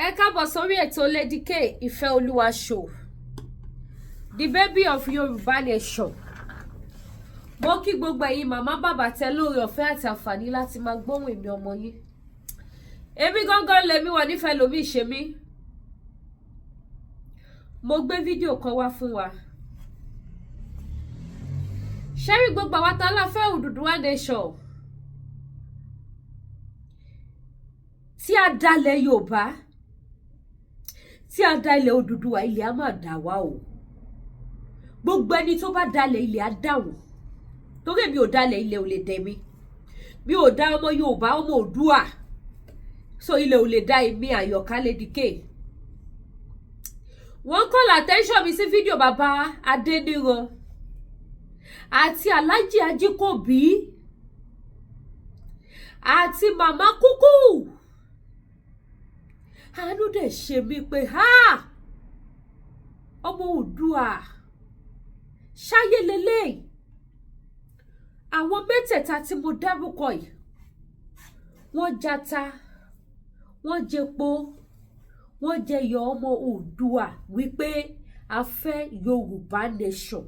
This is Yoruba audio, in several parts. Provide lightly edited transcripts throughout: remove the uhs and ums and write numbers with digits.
Ẹ káàbọ̀ sórí ètò Lady K Ìfẹ́ Olúwa show, the baby of Yorùbá nation. Mo kí gbogbo ẹ̀yin màmá, bàbá tẹ lóore ọ̀fẹ́ àti àǹfààní láti máa gbóhùn èmi ọmọ yín. Èmi gángan lèmi wà nífẹ̀ẹ́ lómi ìṣe mi. Mo gbé fídíò kan wá fún wa. Ṣẹ́rí gbogbo àwa tá a la fẹ́ Odùduwà nation, tí a dalẹ̀ Yorùbá, tí a da ilẹ̀ Odùduwà, ilẹ̀ á máa dà wá o. Gbogbo ẹni tó bá dalẹ̀, ilẹ̀ á dà wọ́n, torí èmi ò dalẹ̀, ilẹ̀ ò lè dẹ̀ mí. Mi ò dá ọmọ Yorùbá, ọmọ Oòduà, so ilẹ̀ ò lè dá èmi Àyọ̀ká Lady K. Wọ́n call attention mi sí fídíò bàbá Adéníran àti Alhaji Ajíkòbí àti màmá Kúkú. Àánú dẹ̀ ṣe mí pé ha, ọmọ Oòduà ṣáyé lélẹ́yìí. Àwọn mẹ́tẹ̀ẹ̀ta tí mo dárúkọ yìí, wọ́n jata, wọ́n jẹpo, wọ́n jẹyọ ọmọ Oòduà wípé a fẹ́ Yorùbá nation.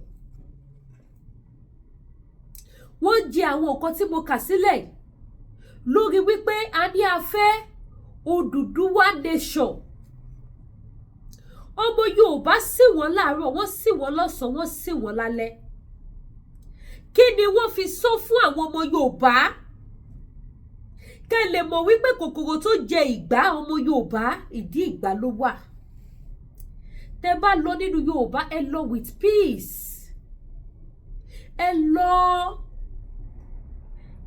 Wọ́n jẹ àwọn nǹkan tí mo kà sílẹ̀ lórí wípé a ní a fẹ́ Odùduwà nation. Ọmọ Yorùbá sì wọ́n láàárọ̀, wọ́n sì wọ́n lọ́sàn-án, wọ́n sì wọ́n lálẹ́. Kí ni wọ́n fi sọ fún àwọn ọmọ Yorùbá? Kẹ́ lè mọ̀ wípé kòkòrò tó jẹ ìgbá ọmọ Yorùbá, ìdí ìgbá ló wà. Tẹ́ bá lọ nínú Yorùbá, ẹ lọ with peace. Ẹ lọ,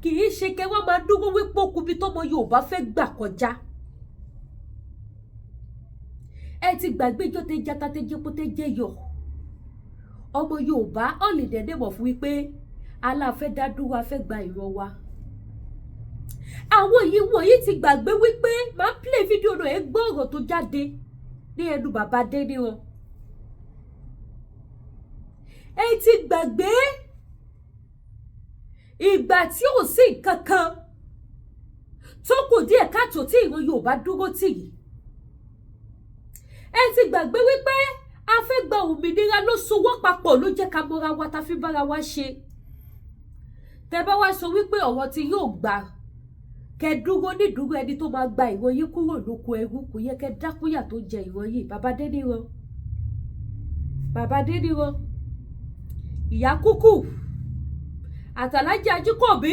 kì í ṣe kẹ́ wọ́n máa dúró wípé okùnbi tọmọ Yorùbá fẹ́ gbà kọjá. Ẹ ti gbàgbé ijó tẹ jata, tẹ jẹpo, tẹ jẹyọ ọmọ Yorùbá, all in the name of wípé aláfẹ́ dá dúró, a fẹ́ gba ìran wa. Àwọn yìí wọ̀nyí ti gbàgbé wípé máa play fídíò náà. Ẹ gbọ́ ọ̀rọ̀ tó jáde ní ẹnu bàbá Adéníran. Ẹ ti gbàgbé ìgbà tí ò sí nǹkan kan tó kù díẹ̀ káàtó tí ìran Yorùbá dúró tì yìí. Ẹ ti gbàgbé wípé a fẹ́ gba òmìnira ló sowọ́ papọ̀, ló jẹ́ ká mọ́ra wa, ta fi bára wa ṣe. Tẹ bá wá sọ wípé ọ̀rọ̀ tí yóò gbà kẹ dúró nídúró ẹni tó máa gba ìran yín kúrò lóko ẹrú, kò yẹ kẹ dákúnyà tó jẹ ìran yìí. Bàbá Adéníran, bàbá Adéníran, ìyá Kúkú àtàlájì Ajíkòbí,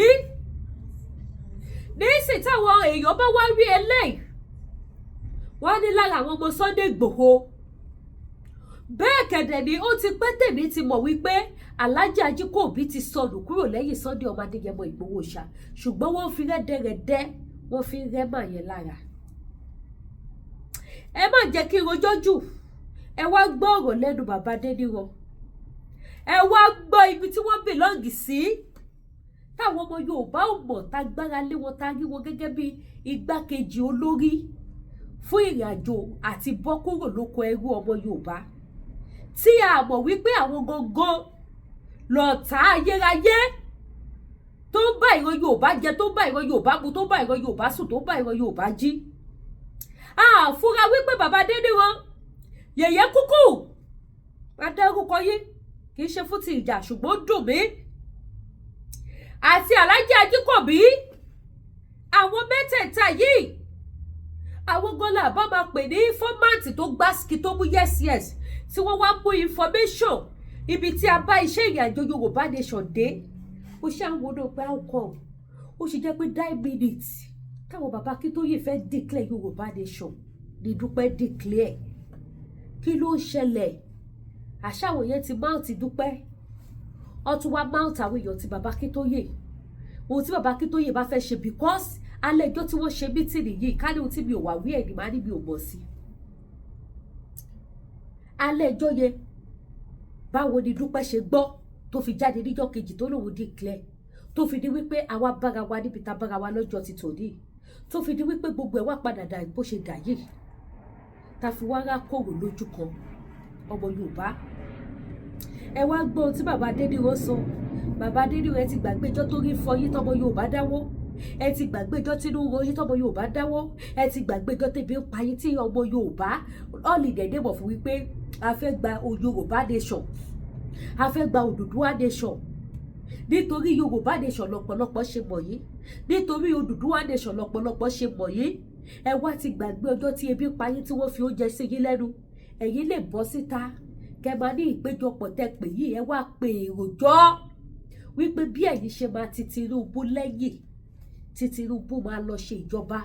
níìsín táwọn èèyàn bá wá rí eléyìí, wọ́n ní lára àwọn ọmọ Sunday Ìgbòho. Bẹ́ẹ̀ kẹ̀dẹ̀ ni ó ti pẹ́ tèmi ti mọ̀ wípé Alhaji Ajíkòbí ti sọnù kúrò lẹ́yìn Sunday ọmọ Adéyẹmọ Ìgbòho ṣá, ṣùgbọ́n wọ́n fi rẹ́dẹ̀rẹ́dẹ́, wọ́n fi rẹ́ mà yẹn lára. Ẹ má jẹ́ kí n rojọ́ jù. Ẹ wá gbọ́ ọ̀rọ̀ lẹ́nu bàbá Adéníran. Ẹ wá gbọ́ ibi tí wọ́n belong sí, táwọn ọmọ Yorùbá ò mọ̀, tá gbára lé wọn, tá rí wọn gẹ́gẹ́ bí igbákejì olórí fún ìrìn àjò àti bọ́ kúrò lóko ẹrú ọmọ Yorùbá, tí a mọ̀ wípé àwọn gangan lọ̀tá ayérayé tó ń bá ìran Yorùbá jẹ, tó ń bá ìran Yorùbá mu, tó ń bá ìran Yorùbá sùn, tó ń bá ìran Yorùbá jí. A fúnra wípé bàbá Adéníran, yèyé Kúkú, adárúkọ yín kì í ṣe fún ti ìjà, ṣùgbọ́n ó dùn mí, àti Alhaji Ajíkòbí, àwọn mẹ́tẹ̀ẹ̀ta yìí, àwọn gan la bá máa pè ní informant tó gbásíkì, tó mú yes, tí wọ́n wá mú information ibi tí a bá iṣẹ́ ìrìn àjò Yorùbá nation dé. Ó ṣe àwọn ọ̀nà pé how come ó ṣe jẹ́ pé 9 minutes táwọn bàbá Akíntóyè fẹ́ declare Yorùbá nation ní Dúpẹ́ declare? Kí ló ń ṣẹlẹ̀? Àṣà àwọn yẹn ti mount Dúpẹ́, wọ́n tún wá mount àwọn èèyàn ti bàbá Akíntóyè, ohun tí bàbá Akíntóyè bá fẹ́ ṣe, because alẹ́ ẹjọ́ tí wọ́n ṣe meeting yìí, ká ní ohun tí mi ò wà wí ẹ̀ ní màá ní mi ò mọ̀ sí. Alẹ́ ẹjọ́ yẹn, báwo ni Dúpẹ́ ṣe gbọ́ tó fi jáde níjọ́ kejì tó lòun declare, tó fi di wípé àwa bára wa níbi tá bára wa lọ́jọ́ ti tòní, tó fi di wípé gbogbo ẹ̀ wá padà dà bó ṣe dà yìí, tá fi wá rá kòrò lójú kan ọmọ Yorùbá? Ẹ wá gbọ́ ohun tí bàbá Adéníran sọ. Bàbá Adéníran ti gbàgbé ijọ́ tó rí fọyín tọmọ Yorùbá dáwó. Ẹ ti gbàgbé ijọ́ tí inú ro yín tọ́mọ Yorùbá dáwọ́. Ẹ ti gbàgbé ijọ́ tẹ́bi ń pa yín tí ọmọ Yorùbá all in the name of wípé a fẹ́ gba Yorùbá nation, a fẹ́ gba Odùduwà nation. Nítorí Yorùbá nation lọ́pọ̀lọpọ̀ ṣe mọ̀ yín, nítorí Odùduwà nation lọ́pọ̀lọpọ̀ ṣe mọ̀ yín. Ẹ wá ti gbàgbé ọjọ́ tí ebi pa yín, tí wọ́n fi oúnjẹ sí yín lẹ́nu. Ẹ̀yin lè bọ́ síta kẹ́ máa ní ìpéjọpọ̀ tẹ́ pè yìí. Ẹ wá pe èrò jọ wípé bí ẹ̀yin ṣe máa ti Tinubu lẹ́yìn tí Tinubu máa lọ ṣe ìjọba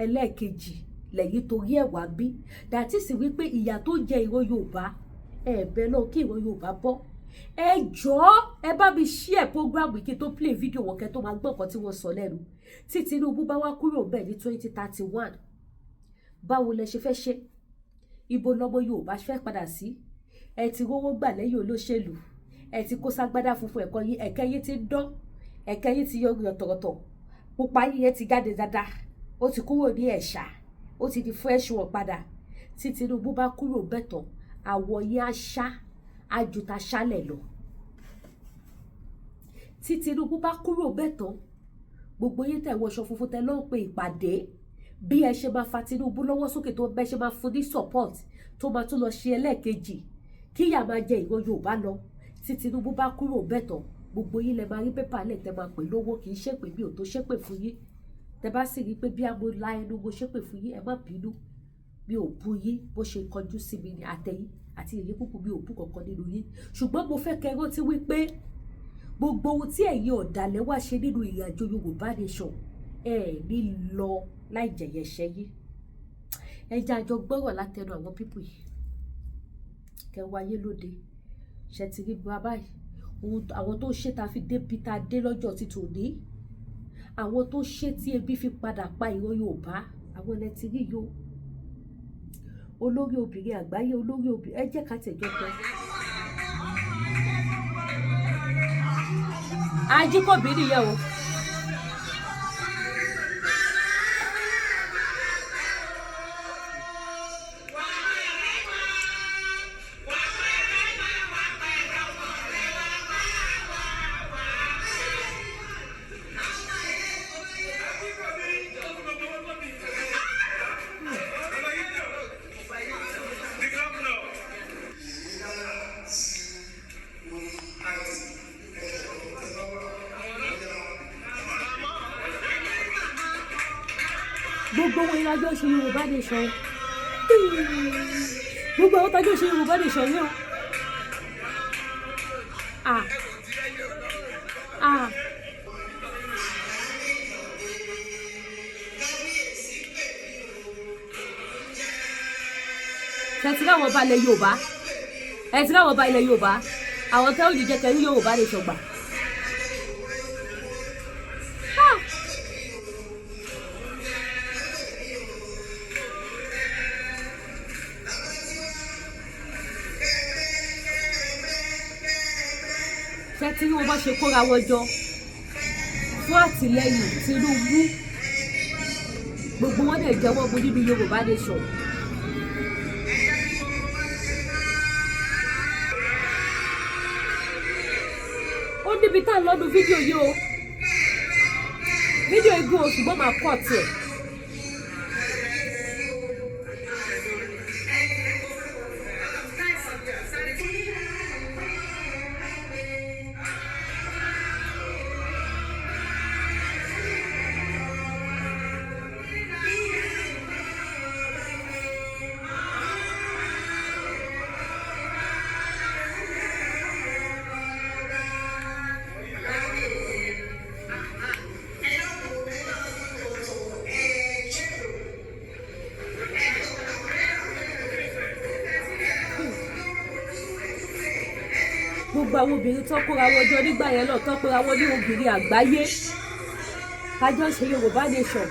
ẹlẹ́ẹ̀kejì lẹ́yìn torí ẹ̀ wá bí dàtí sì wípé ìyà tó jẹ ìran Yorùbá ẹ̀ẹ̀bẹ̀ náà kí ìran Yorùbá bọ́. Ẹ jọ̀ọ́, ẹ bá mi share program kí n tó play video wọn, kẹ́ tó máa gbọ́ nǹkan tí wọ́n sọ lẹ́nu. Tí Tinubu bá wá kúrò bẹ́ẹ̀ ní 2031, báwo lẹ ṣe fẹ́ ṣe? Ibo lọmọ Yorùbá fẹ́ padà sí? Ẹ ti rówó gbà lẹ́yìn olóṣèlú, ẹ ti kó ságbádá funfun, ẹ̀kọ́ yín, ẹ̀kẹ́ yín ti ń dán, ẹ̀kẹ́ yín ti yọ yọ̀tọ̀rọ̀tọ̀, pupa yín yẹn ti jáde dáadáa, ó ti kúrò ní ẹ̀ṣà, ó ti di fresh one padà. Tí Tinubu bá kúrò bẹ́tọ̀, àwọ̀ yín á ṣá àjùtà ṣálẹ̀ lọ. Tí Tinubu bá kúrò bẹ́tọ̀, gbogbo yín tẹ̀ wọṣọ funfun, tẹ ló ń pe ìpàdé bí ẹ ṣe máa fa Tinubu lọ́wọ́ sókè, tó bẹ́ ṣe máa fún ní support tó máa tún lọ ṣe ẹlẹ́ẹ̀kejì, kíyà máa jẹ ìran Yorùbá lọ. Tí Tinubu bá kúrò bẹ́tọ̀, gbogbo yín lẹ máa rí pépà lẹ̀ tẹ máa pè lówó. Kì í ṣèpè, mi ò tó ṣépè fún yín. Tẹ bá sì rí pé bí a mo la ẹnu mo ṣépè fún yín, ẹ má bínú, mi ò bú yín. Bó ṣe kọjú sí mi ní àtẹ̀yìn àti èyí kúkú, mi ò bú kankan nínú yín. Ṣùgbọ́n mo fẹ́ kẹ́ rántí wípé gbogbo ohun tí ẹ̀yin ọ̀dàlẹ̀ wá ṣe nínú ìrìnàjò Yorùbá nation, ẹ ní lọ láì jẹ̀yẹ̀ṣẹ́ yín. Ẹ jẹ́ àjọ gbọ́rọ̀ látẹnu àwọn people yìí, kẹ́ wáyé lóde ṣe ti rí bá báyìí. Àwọn tó ṣe ta fi débi ta dé lọ́jọ́ ti tòní, àwọn tó ṣe tí ebi fi padà pa ìran Yorùbá, àwọn ilẹ̀ ti rí yo. Olórí obìnrin àgbáyé, olórí obìnrin, ẹ jẹ́ ká tẹ̀jọ́ pẹ́. Ajíkòbí nìyẹn o. Gbogbo wọn ìlàjọ ṣe Yorùbá nation, gbogbo àwọn tájọ ṣe Yorùbá nation yìí o. Ah ah. Ṣe ti káwọn ọba ilẹ̀ Yorùbá, ẹ ti káwọn ọba ilẹ̀ Yorùbá, àwọn tẹ́wọ́n yìí jẹ́ kẹrí Yorùbá nation gbà. Ah! Ṣé tí wọ́n bá ṣe kóra wọn jọ fún àtìlẹ́yìn Tinubu, gbogbo wọn dẹ̀ jẹ́wọ́ mu nínú Yorùbá nation. Ó níbi tá à ń lọ́nu fídíò yìí o, fídíò igun o, ṣùgbọ́n máa kọ́ tiẹ̀. Gbogbo àwọn obìnrin tó kóra wọn jọ nígbà yẹn náà, tó kóra wọn ní obìnrin àgbáyé, kájọ ṣe Yorùbá nation.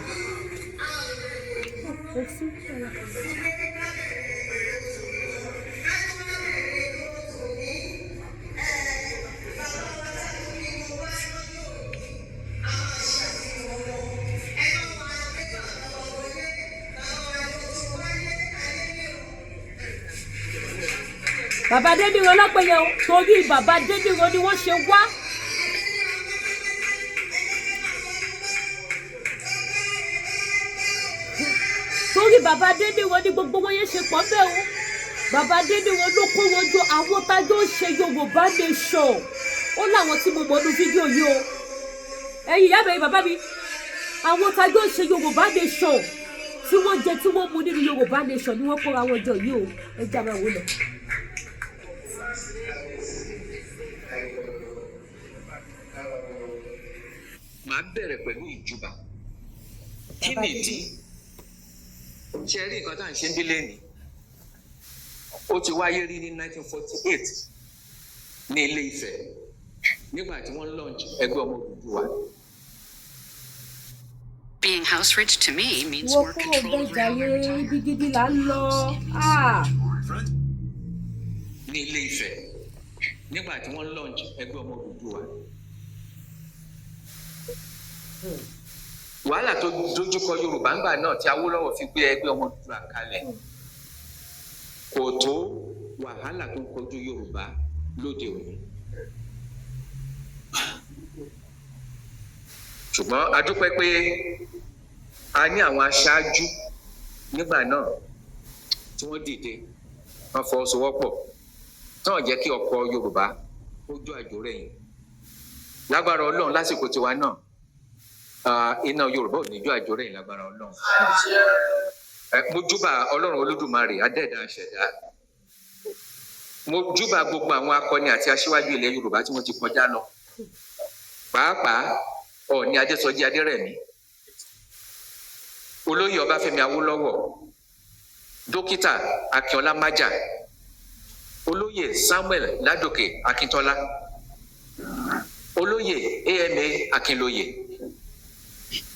Bàbá Adéníran lọ́pẹ̀yẹ o, torí bàbá Adéníran ni wọ́n ṣe wá. Torí bàbá Adéníran ní gbogbo wọn yẹn ṣe pọ̀ bẹ́ẹ̀ o. Bàbá Adéníran ló kó wọn jọ, àwọn tájọ́ ń ṣe Yorùbá Nation. Ó láwọn tí mo mọ̀ nínú fídíò yìí o. Ẹ̀yin ìyá mi, ẹ̀yin bàbá mi, àwọn tájọ́ ń ṣe Yorùbá Nation, tí wọ́n jẹ tí wọ́n mu nínú Yorùbá Nation ni wọ́n kóra wọn jọ yìí o. Ẹ já máa wò lọ. Màá bẹ̀rẹ̀ pẹ̀lú ìjúbà. Kí nìdí? Ṣe rí nǹkan tá à ń ṣe ń bí lẹ́nìí, ó ti wáyé rí ní 1948 ní Ilé Ifẹ̀, nígbà tí wọ́n launch ẹgbẹ́ ọmọ Odùduwà. Being house rich to me means Wọ́n more kúrò control bẹ́ẹ̀ over how I jàre. retire. Ibi gidi là ń lọ. Ah. Ní Ilé Ifẹ̀, nígbà tí wọ́n launch ẹgbẹ́ ọmọ Odùduwà, wàhálà tó dojúkọ Yorùbá ńgbà náà tí Awólọ́wọ̀ fi gbé ẹgbẹ́ ọmọ Odùduwà kalẹ̀ kò tó wàhálà tó ń kojú Yorùbá lóde òní. Ṣùgbọ́n a dúpẹ́ pé a ní àwọn aṣáájú nígbà náà tí wọ́n dìde, wọ́n fọwọ́sowọ́pọ̀ tán, jẹ́ kí ọkọ̀ Yorùbá ó jó àjò rẹ̀ yìí. Lágbára Ọlọ́run, lásìkò tiwa náà, iná Yorùbá ò ní jó àjò rẹ̀ yìí, lágbára Ọlọ́run. Mo júbà Ọlọ́run Olódùmarè, adẹ́ẹ̀dá aṣẹ̀dá. Mo júbà gbogbo àwọn akọni àti aṣíwájú ilẹ̀ Yorùbá tí wọ́n ti kọjá lọ, pàápàá Ọọ̀ni Adésọjí Adérẹ̀mí, Olóyè Ọbáfẹ́mi Awólọ́wọ̀, Dókítà Akínọlá Májà, Olóyè Samuel Ládòkè Akíntọ́lá, Olóyè ama Akínlóyè,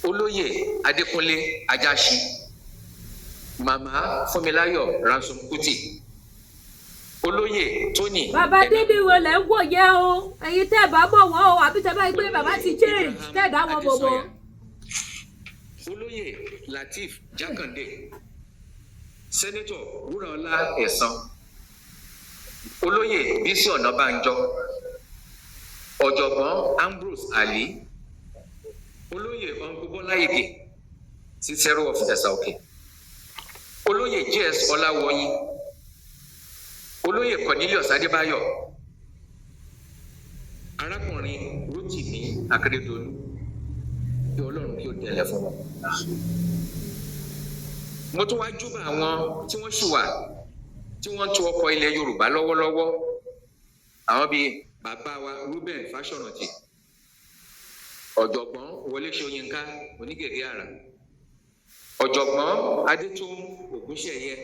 Olóyè Adékúnlé Ajáṣin, Màmá Fúnmiláyọ̀ Ransome Kuti, Olóyè Tony. Bàbá Adéníran lẹ̀ ń wò yẹn o. Ẹ̀yin tẹ́ ẹ̀ bá mọ̀ wọ́n o, àbí tẹ́ bá yí pé bàbá ti change, tẹ́ ẹ̀ dá wọn mọ̀ mọ́. Olóyè Lateef Jákàndé, Senator Wúràọlá Ẹ̀sán, Olóyè Bísí Ọ̀nàbànjọ, Ọ̀jọ̀gbọ́n Ambrose Ali, Olóyè Ọ̀nkú Bọ́lá Ìgè, Cicero of Ẹ̀sà Òkè, Olóyè J.S. Ọláwọyìn, Olóyè Cornelius Adébáyọ̀, Arákùnrin Rotimi Akérédolú. Kí Ọlọ́run kí ó dẹlẹ̀ fún wọn. Mo tún wá júbà àwọn tí wọ́n ṣì wà, tí wọ́n ń tu ọkọ̀ ilẹ̀ Yorùbá lọ́wọ́lọ́wọ́, àwọn bíi bàbá wa Reuben Fásọ̀rántì, Ọ̀jọ̀gbọ́n Wọlé Ṣóyínká onígègé àrà, Ọ̀jọ̀gbọ́n Adétòun Ògúnṣẹ̀yẹ,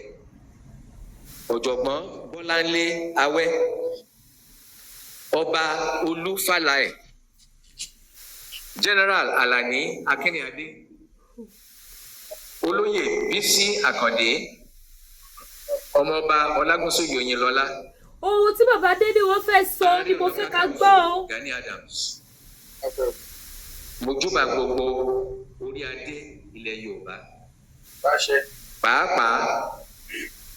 Ọ̀jọ̀gbọ́n Bọ́láńlé Awẹ́, Ọba Olú Fálaè, General Alani Akínníadé, Olóyè Bísí Àkàndé, Ọmọọba Ọlágúnsóyè Oyinlọlá. Ohun tí bàbá Adéníran fẹ́ sọ ni mo fẹ́ ká gbọ́ o. Gani Adams. Mo júbà gbogbo orí adé ilẹ̀ Yorùbá, pàápàá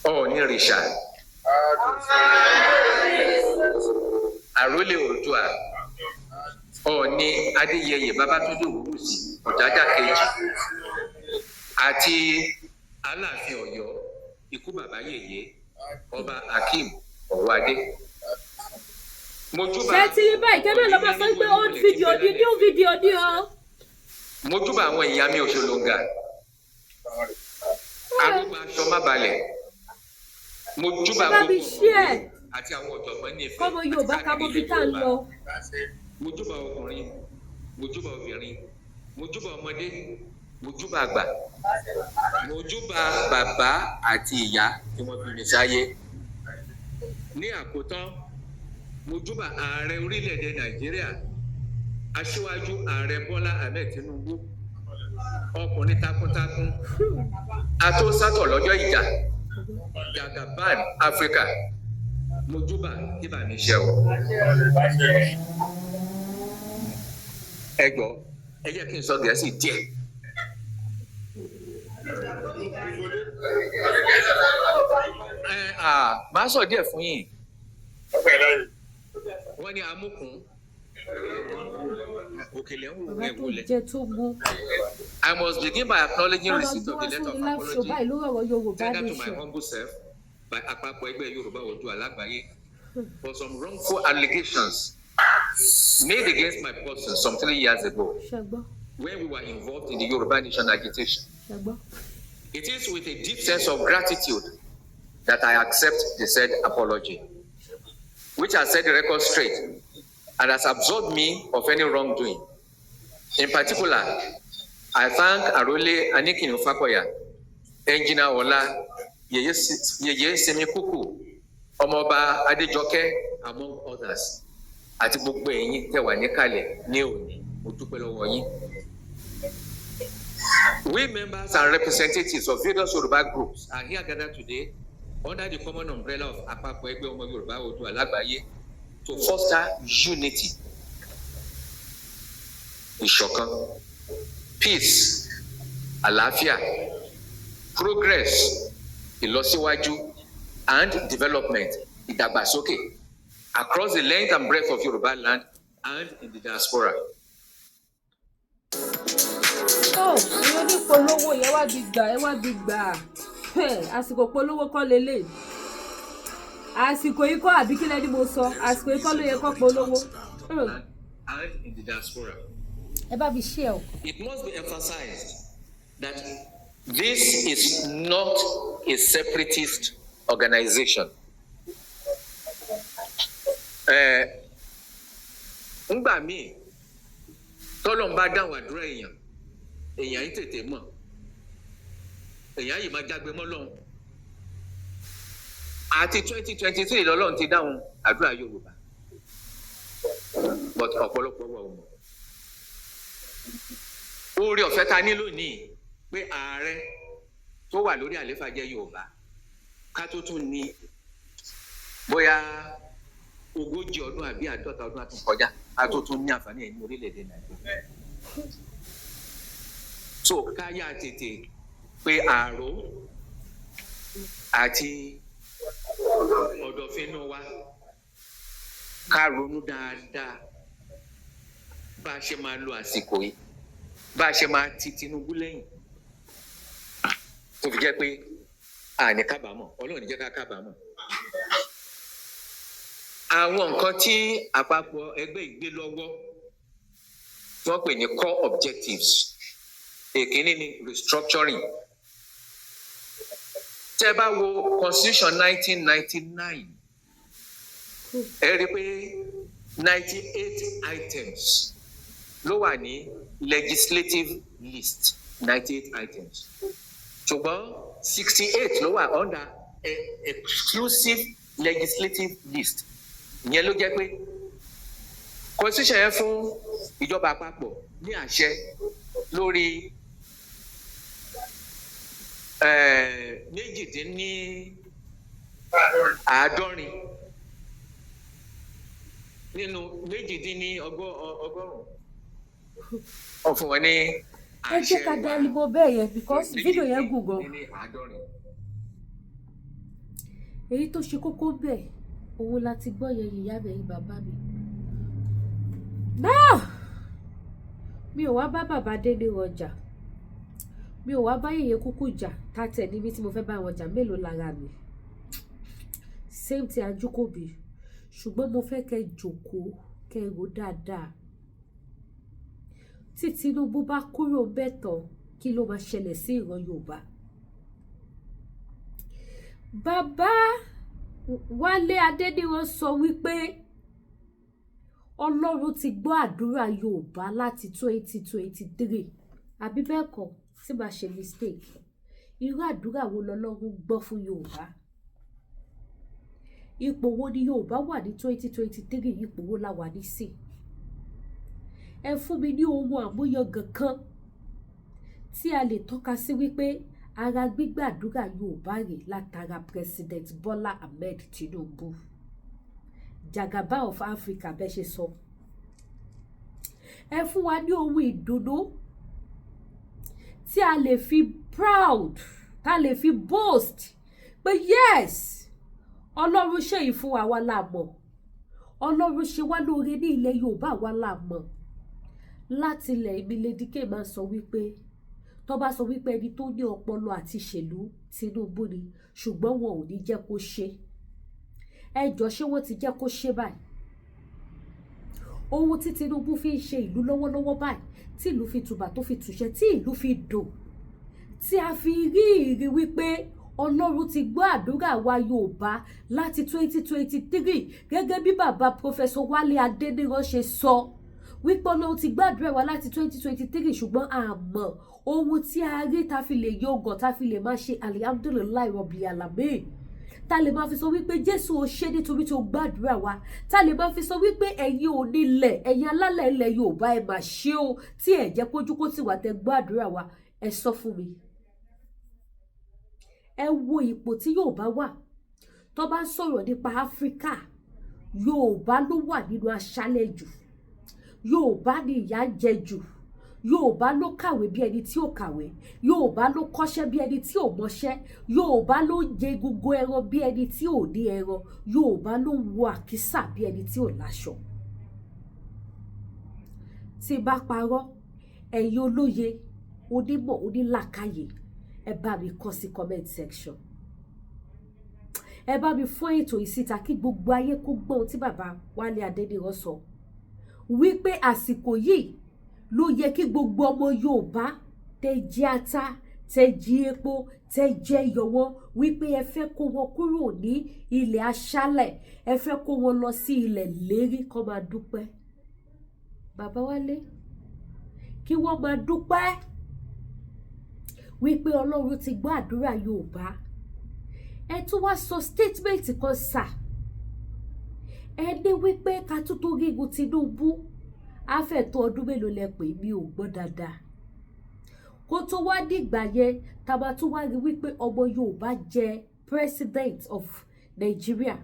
Ọọ̀ni rìṣà, Àrólé Oòduà, Ọọ̀ni Adéyẹyè Babátúndé Ògúnwùsì Ọ̀jájá kejì, àti Aláàfin Ọ̀yọ́, ikú bàbá yèyé, Ọba Akeem Ọ̀wọ́adé. Mo júbà Ṣé ti rí báyìí? Kẹ́mẹ́ lọ́ máa sọ pé old video ni, new video ni o. Mo júbà àwọn ìyá mi òṣòlóǹgà, arúgbó aṣọ má balẹ̀. Mo júbà Ẹ bá mi gbogbo share àti àwọn ọ̀jọ̀gbọ́n ní Ifẹ̀ kọ́mọ Yorùbá ká mọ bí tá à ń lọ. Mo júbà ọkùnrin, mo júbà obìnrin, mo júbà ọmọdé, mo júbà àgbà, mo júbà bàbá àti ìyá tí wọ́n bí mi sáyé. Ní àkótán, mo júbà ààrẹ orílẹ̀-èdè Nàìjíríà, Aṣíwájú Ààrẹ Bọ́lá Ahmed Tinubu, ọkùnrin takuntakun, atósátọ̀ lọ́jọ́ ìjà, Jagaban Africa. Mo júbà kí bà mí ṣe o. Ẹ gbọ́, ẹ jẹ́ kí n sọ Gẹ̀ẹ́sì díẹ̀. Ẹ à máa sọ díẹ̀ fún yín. Wọ́n ní amúkùn òkèlè ń wò Bàbá ẹ̀ tó wọlé. jẹ tó mú. I must begin by acknowledging receipt of the letter of apology báyìí lórí ọ̀rọ̀ Yorùbá tendered to my nation. Humble self by Àpapọ̀ Ẹgbẹ́ Yorùbá Oòduà Lágbàáyé for some wrongful allegations made against my person some 3 years ago Ṣé gbọ́? When we were involved in the Yoruba Nation agitation. Ṣé gbọ́? It is with a deep sense of gratitude that I accept the said apology, which has set the record straight and has absolved me of any wrongdoing. In particular, I thank Arole Anikinu Fakoya, Engineer Ola, Yeye Semikuku, Ọmọọba Adéjọkẹ́, among others, àti gbogbo ẹ̀yin tẹ́ wà níkàlẹ̀ ní òní, mo dúpẹ́ lọ́wọ́ yín. We members and representatives of various Yoruba groups are here gathered today under the common umbrella of Àpapọ̀ Ẹgbẹ́ Ọmọ Yorùbá Oòduà Lágbàáyé to foster unity, ìṣọ̀kan, peace, àlàáfíà, progress, ìlọsíwájú, and development, ìdàgbàsókè, across the length and breadth of Yoruba land and in the diaspora. Ó ìyẹn onípolówó yẹn wá bí gbà, ẹ wá bí gbà. Àsìkò polówó kọ́ lélẹ̀, àsìkò yìí kọ́, àbí kí lẹ́ni mo sọ? Àsìkò yìí kọ́ ló yẹ kọ́ polówó. And in the diaspora. Ẹ bá mi share o. It must be emphasized that this is not a separatist organization. Ngbà míì tọ́lọ́run bá dáhùn àdúrà èèyàn, èèyàn yìí tètè mọ̀, èèyàn yìí máa jágbe mọ́ Ọlọ́hun. Àti 2023 lọ́lọ́run ti dáhùn àdúrà Yorùbá, but ọ̀pọ̀lọpọ̀ wà ò mọ̀. Oore ọ̀fẹ́ ta ní lónìí pé ààrẹ tó wà lórí àlééfà jẹ́ Yorùbá, ká tó tún ní bóyá 40 ọdún àbí 50 ọdún àtún kọjá, ká tó tún ní àǹfààní ẹ̀ ní orílẹ̀-èdè Nàìjíríà. So ká yá tètè pé àrò àti ọ̀dọ̀fínú wa, ká ronú dáadáa bá a ṣe máa lo àsìkò yìí, bá a ṣe máa ti Tinubu lẹ́yìn, tó fi jẹ́ pé àní kábàámọ̀. Ọlọ́run ní jẹ́ ká kábàámọ̀. Àwọn nǹkan tí àpapọ̀ ẹgbẹ́ ìgbé lọ́wọ́, wọ́n pè ní core objectives. Èkíní ni restructuring. Tẹ́ bá wo Constitution 1999, ẹ rí i pé 98 items ló wà ní legislative list, 98 items, ṣùgbọ́n 68 ló wà under exclusive legislative list. Ìyẹn ló jẹ́ pé Constitution yẹn fún ìjọba àpapọ̀ ní àṣẹ lórí 78 nínú 198. Wọ́n fún wọn ní Ẹ jẹ́ ká dá ní mo bẹ́ẹ̀ yẹn because fídíò yẹn gùn gan. Ní 70. Èyí tó ṣe kókó bẹ́ẹ̀, òun la ti gbọ́ yẹn. Ìyá mi, ẹ̀yin bàbá mi náà, mi ò wá bá bàbá délé ọjà, mi ò wá bá yèyé kúkú jà tàtẹ̀ níbi tí mo fẹ́ bá wọn jà mélòó lára mi, same ti Ajukobi. Ṣùgbọ́n mo fẹ́ kẹ́ jòkóó, kẹ́ rò dáadáa. Tí Tinubu bá kúrò bẹ́ẹ̀ tán, kí ló máa ṣẹlẹ̀ sí ìran Yorùbá? Bàbá Wálé Adéníran sọ wípé Ọlọ́run ti gbọ́ àdúrà Yorùbá láti 2023, àbí bẹ́ẹ̀ kọ́? Tí màá ṣe mistake, irú àdúrà wo lọ́lọ́run gbọ́ fún Yorùbá? Ipò wo ni Yorùbá wà ní 2023? Ipò wo la wà nísìn? Ẹ fún mi ní ohun àmúyangàn kan tí a lè tọ́ka sí wípé ara gbígbàdúrà Yorùbá rè látara President Bola Ahmed Tinubu, Jagaba of Africa, bẹ́ẹ̀ ṣe sọ. Ẹ fún wa ní ohun ìdùnnú tí a lè fi proud, tá a lè fi boast pé yes, Ọlọ́run ṣe yìí fún wa la mọ̀. Ọlọ́run ṣe wá lóore ní ilẹ̀ Yorùbá, wa la mọ̀. Láti ilẹ̀ ibi, Lady K máa sọ wípé Tó bá sọ wípé ẹni tó ní ọpọlọ àti ṣèlú, Tinubu ni, ṣùgbọ́n wọn ò ní jẹ́ kó ṣe. Ẹ jọ, ṣé wọ́n ti jẹ́ kó ṣe báyìí? Ohun tí Tinubu fi ń ṣe ìlú lọ́wọ́lọ́wọ́ báyìí, tí ìlú fi tùbà, tó fi tùṣẹ́, tí ìlú fi dùn, tí a fi rí ìrí wípé Ọlọ́run ti gbọ́ àdúrà wa Yorùbá láti 2023, gẹ́gẹ́ bí bàbá Professor Wálé Adéníran ṣe sọ wípé Ọlọ́run ti gbàdúrà wa láti 2023, ṣùgbọ́n àmọ́ ohun tí a rí ta fi lè yọgàn, ta fi lè máa ṣe alihamdulillahi rabbil alamin, ta lè máa fi sọ wípé Jésù, ò ṣe nítorí tó gbàdúrà wa, ta lè máa fi sọ wípé ẹ̀yin onílẹ̀, ẹ̀yin alálẹ̀ ilẹ̀ Yorùbá, ẹ̀ máa ṣe o, tí ẹ̀ jẹ́ kójú kó tì wá, tẹ gbàdúrà wa. Ẹ sọ fún mi, ẹ wo ipò tí Yorùbá wà. Tó bá ń sọ̀rọ̀ nípa Áfíríkà, Yorùbá ló wà nínú aṣálẹ̀ jù, Yorùbá ni ìyà ń jẹ jù, Yorùbá ló kàwé bí ẹni tí ò kàwé, Yorùbá ló kọ́ṣẹ́ bí ẹni tí ò mọṣẹ́, Yorùbá ló ń jẹ egungun ẹran bí ẹni tí ò ní ẹran, Yorùbá ló ń wọ àkísà bí ẹni tí ò láṣọ. Tí bá parọ́, ẹ̀yin olóye, onímọ̀, onílàkàyè, ẹ bá mi kọ sí comment section. Ẹ bá mi fún ètò yìí síta kí gbogbo ayé kó gbọ́ ohun tí bàbá Wálé Adéníran sọ, wípé àsìkò yìí ló yẹ kí gbogbo ọmọ Yorùbá tẹ jẹ ata, tẹ jí epo, tẹ jẹ ìyọ̀wọ́, wípé ẹ fẹ́ kó wọn kúrò ní ilẹ̀ aṣálẹ̀, ẹ fẹ́ kó wọn lọ sí ilẹ̀ lérí, kó máa dúpẹ́. Bàbá Wálé, kí wọ́n máa dúpẹ́ wípé Ọlọ́run ti gbọ́ àdúrà Yorùbá. Ẹ tún wá sọ statement kan sà, ẹ ní wípé ká tún tó gígun Tinubu, á fẹ́ tó ọdún mélòó lẹ pè? Mí ò gbọ́ dáadáa. Kó tó wá dìgbà yẹn, tá a máa tún wá rí wípé ọmọ Yorùbá jẹ president of Nigeria,